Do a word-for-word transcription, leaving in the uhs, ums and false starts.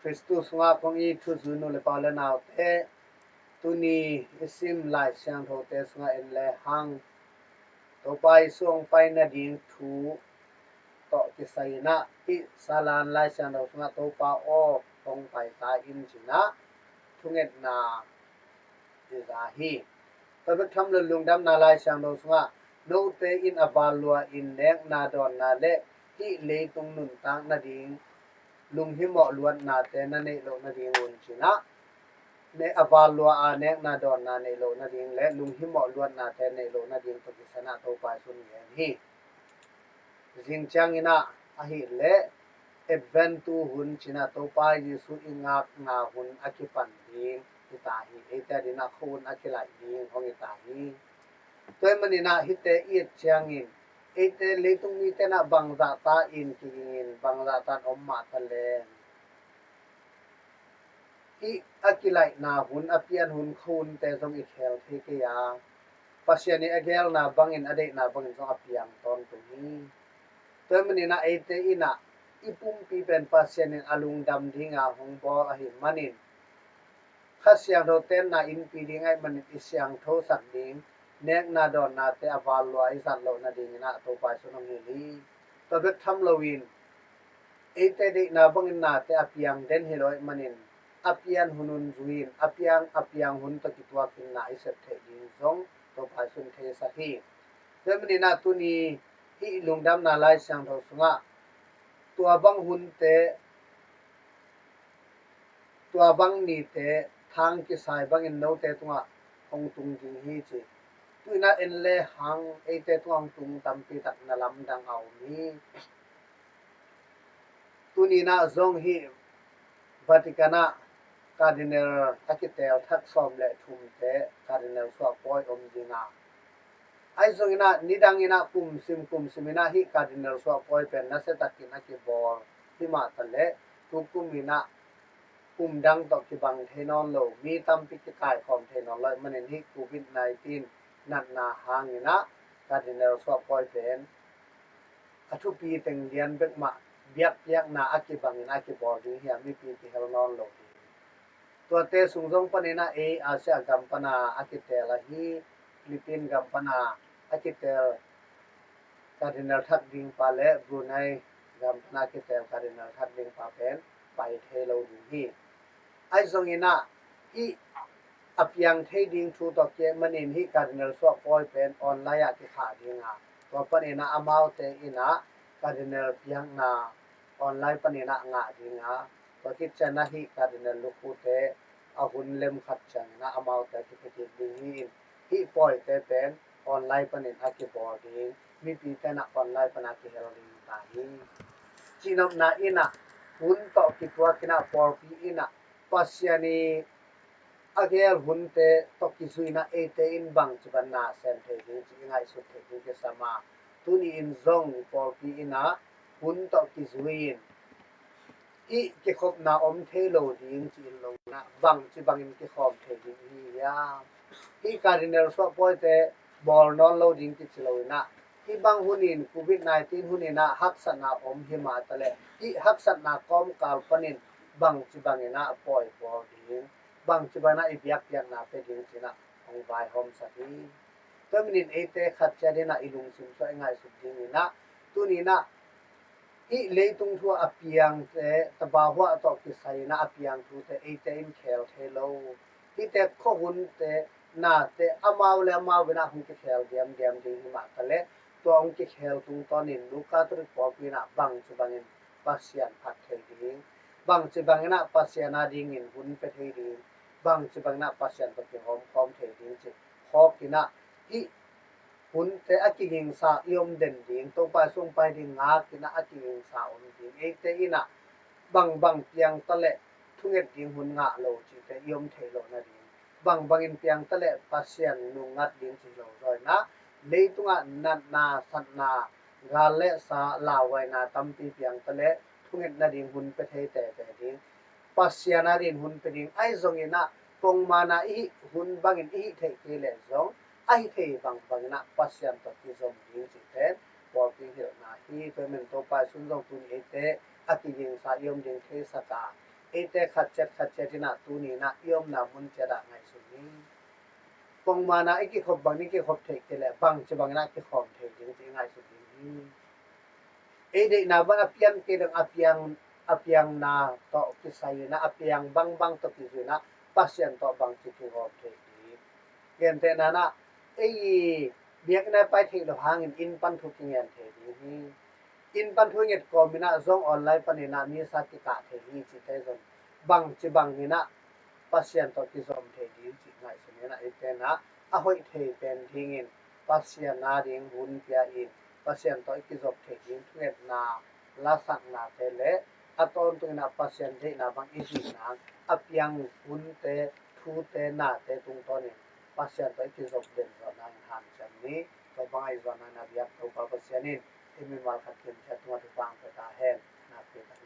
Khristu sungah kong it thuzui nu le pa u le naute, tuni i sim Lai Siangthote sungah en le hang Topa i suang pai nading thu tawh kisai inah i salan Lai Siangtho sungah Topa aw hong pai ta in cinah thungetna i za hi. Tua bek tham lo lungdamna Lai Siangtho sungah note in a val lua in nekna dawnna le hih leitung nuntak nading lunghimawh luatnate na neih loh nading un cinah ne a val lua a nekna dawnna neih loh nading le lunghimawh luatnate neih loh nading tawh kisanah Topa i sun ngen hi. Zing cianginah ahih leh Advent tu hun cinah Topa Jesu i ngakna hun a kipan ding hi ta hi. Eite a dinah khuahun a kilaih ding hong hi ta hi. Tua ahih maninah hihte i et ciangin eite leitung mite inah bangzahta in kigingin bangzahta in om mah ta leng hih a kilaihna hun a pian hun khuahunte zong i khel thei kei a, Pasian i a gelna bangin a deihna bangin zong a piang tawntung hi. Tua ahih maninah eite inah i pumpi pen Pasian in a lungdam dinga hong bawl ahih manin Kha Siangtho tenna inpi ding ahih manin i siangthosak ding nekna dawnnate a val lua i zat loh nadinginah Topa i sun hong hilh hi. Tua bek tham loin eite deihna bangin nate a piang den hi lo ahih manin a pian hun hun zui-in a piang a piang hun tawh kituakin na i sep theih ding zong Topa i sun theisak hi. Tua ahih maninah tuni hih lungdamna Lai Siangtho sungah tua bang hunte tua bang nite thang kisai bangin note tungah hong tung ding hi ci. Tuinah en le hang eite tungah hong tung tampi tak na lamdang a om hi. Tuninah zong hih Vatican ah Cardinal a kitel thak sawm le thumte Cardinal suahpawi om dinga, ahi zonginah nidanginah kumsim kumsiminah hih Cardinal suahpawi pen nasiatakin a kibawl hi mah taleh tukuminah kum dang tawh kibang thei nawn lo, mi tampi kikaikhawm thei nawn lo ahih manin hih Covid nineteen natna hanginah Cardinal suahpawi pen a thupi teng lian bek mah biakpiakna a kibangin a kibawl ding hi a mipi kihel nawn lo ding. Tuate sung zong paninah ei Asia gam pana a kitel ahi Philippine gam pana a kitel Cardinal thak ding pa le Brunei gam pana a kitel Cardinal thak ding pa pen pai thei lo ding hi. Ahi zonginah hih a piang thei ding thu tawh kei manin hih Cardinal suahpawi pen online ah kikhah dinga, tua paninah amaute inah Cardinal piakna online paninah ngah dinga, tua khit cianah hih Cardinal lukhute a hun lem khat cianginah amaute a kipia kik ding hi in, hih pawite pen online panin a kibawl ding, mipite inah online pana kihel ding ta hi. Cihnopna inah hun tawh kituakinah pawlpi inah Pasian i a gel hunte tawh kizuinah eite in bangci bang na sem thei ding ci i ngaihsut theih ding kisam a, tuni in zong pawlpi inah hun tawh kizui-in hih kikhopna om thei lo ding ci in lo inah bangci bangin kikhawm thei ding hi hiam? Hih Cardinal suahpawite bawl nawn lo ding kici lo inah hih bang hunin Covid nineteen huninah haksatna om hi mah taleh hih haksatna kawmkal panin bangci banginah pawi bawl ding, bangci banginah i biakpiakna pia ding cinah hong vaihawmsak hi. Tua manin eite khat ciat inah i lungsim suah i ngaihsut dinginah tuninah hih leitung thu a piangte tabahuah tawh kisai inah a piang thute eite in khel thei lo. Hihte khuahunte nate amau le amau inah hong kikhel diamdiam ding hi mah taleh tua hong kikhel tungtawnin nu Catholic pawlpi inah bangci bangin Pasian phat thei ding, bangci banginah Pasian a dingin hun pia thei ding, bangci banginah Pasian tawh kihawmkhawm thei ding ci khawkinah hih hunte a kigingsa i om den ding, Topa i sung pai ding ngakinah a kigingsa om ding, eite inah bangbang piang taleh thunget ding hun ngah lo cihte i om theih loh nading, bangbangin piang taleh Pasian nungngat ding ci lo zaw inah leitungah natna satna gal le sa lauhuaina tampi piang taleh thunget nading hun pia thei tete ding, Pasian a din hun pia ding, ahi zonginah pongmana i hih hun bangin i hih theih kei leh zong ahi thei bangbanginah Pasian tawh kizom ding cihte pawlpi hilhna hi. Tua ahih manin Topa i sun zong tuni eite a kigingsa i om ding theisak a, Eite khat ciat khat ciat in ah tuni in ah i omna mun ciat ah ngaihsun ni. Pongman ah i kikhop bang i kikhop theih kei leh bangci bangin ah kikhawm thei ding cih ngaihsun ding hi. Ei deihna bang a piang kei dong a piang, a piangna tawh kisai in ah a piang bangbang tawh kizui in ah Pasian tawh bangci kigawm thei ding. Gentehna in ah ei biakna pai theih lo hangin inn pan thu kingen thei ding hi. Inn pan thu i nget kawm in ah zong online panin ah misa kikah thei hi cihte zong bangci bangin ah Pasian tawh kizom thei ding cih ngaihsun in ah eite in ah a hoih thei pen dingin Pasian a ding hun pia in Pasian tawh i kizop thei ding thungetna lasaknate le a tawntung in ah Pasian deihna bang i zuihna a piang hunte, thute, nate tungtawnin Pasian tawh i kizop den zawhna in hanciam ni. Tua bang a i zuahna in a biak Topa Pasian in i mimal khat kimciat tungah thupha pia ta hen. Nakpi tak